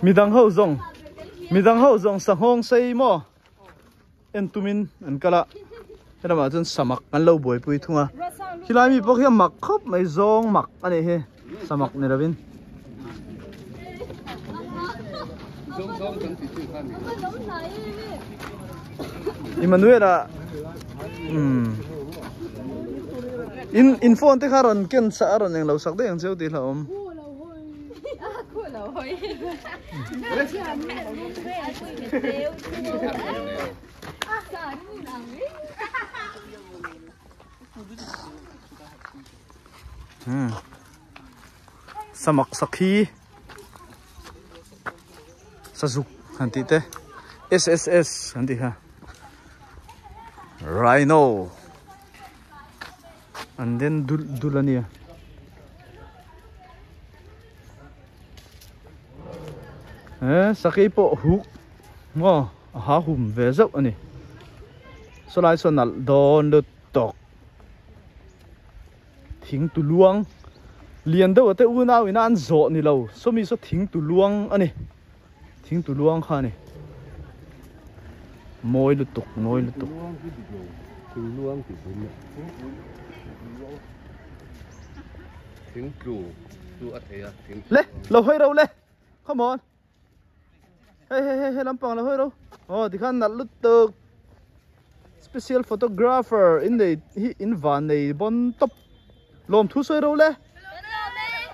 Midang ho zawng midang ho zawng sanghawng sei maw en tumin an kal a helamah chuan samak an lo buaipui thung a khilai mi pawh khi a mak khawp mai zawng mak a nih hi samak ni lovin. Emmanuel-a umm in in phone te kha rawn ken sa a rawn englo sak daih ang cheu tih hlauhawm. Umm samak sakhi sazuk han tih te sss han tih kha rhino an den dul dul a nia. He sakei pawh huk maw a ha hum ve zauh a ni saw lai saw nalh dawn lut tawk thing tu luang lian deuh te unau ina an zawh ni lo sawmi saw thing tu luang a ni thing tu luang kha a ni mawi lutuk mawi lutuk. Thing tlu chu a thei a, thing Le, lo hawi ro le. Come on. Hei hei hei hei lampang lo hawi ro. Oh, tikhan nalh lutuk. Special photographer in nei hi in van nei bon top. Lawm thu sawi ro le.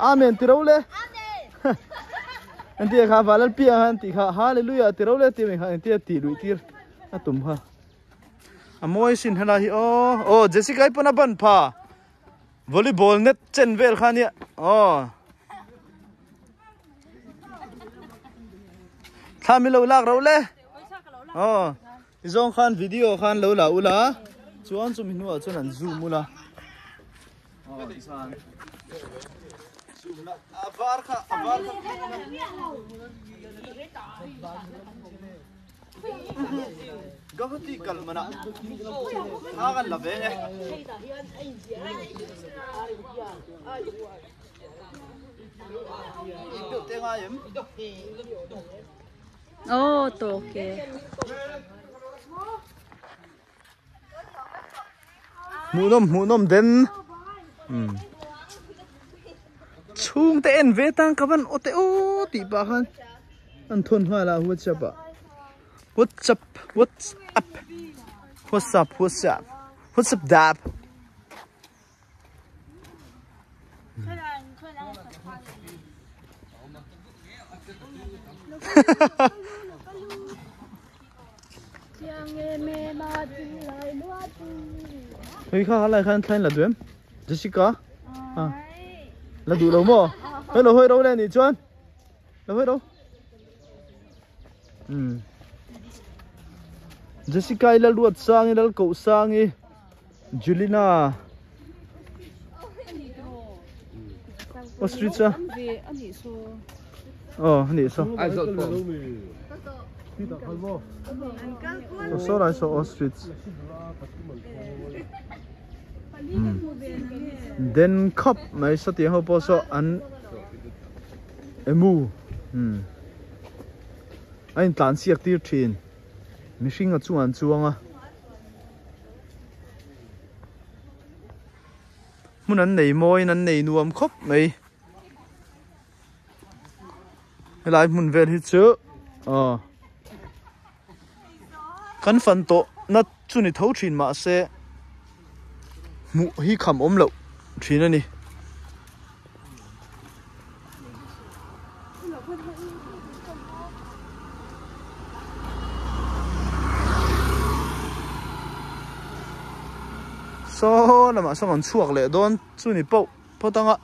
Amen ti ro le. An ti kha valal pia han ti kha hallelujah ti ro le ti mi kha an ti ti lui tir a tum kha. A mawi sin helai hi aw. Oh, Jessica i pawn a ban pha. Volleyball net chen vel kha nia aw thla mi lo lak ro le aw ti zawng khan video khan lo la ula chuan chumi hnuah chuan an zoom ula aw tichuan zoom la a var kha a var kha Gauhati kal mana thla kan la ve e. Oh, to ke. Hmuhnawm hmuhnawm den. Hmm. Chhung te en ve tang ka van awte aw tih pah khan an thawn nghal a WhatsApp ah. WhatsApp WhatsApp WhatsApp WhatsApp WhatsApp dap. Hei kha halai khan thlain la duem Jessica à la duh lo maw hei lo hawi ro le nih chuan lo hawi ro um Jessica i lal ruat sang i lal koh sang i Julina Ostrich a oh ani so so lai so ostrich den khawp mai sawtiang ho pawh saw an emu um a intlan siak tir thin mihring a chungah an chuang a. Hmun an nei mawiin an nei nuam khawp mai helai hmun vel hi chu aw kan fan tawh na chu ni tho thin mahse hmuh hi kham awm loh thin a ni. Saw lamah sawn kan chhuak leh dawn chu ni pauh phawt ang a.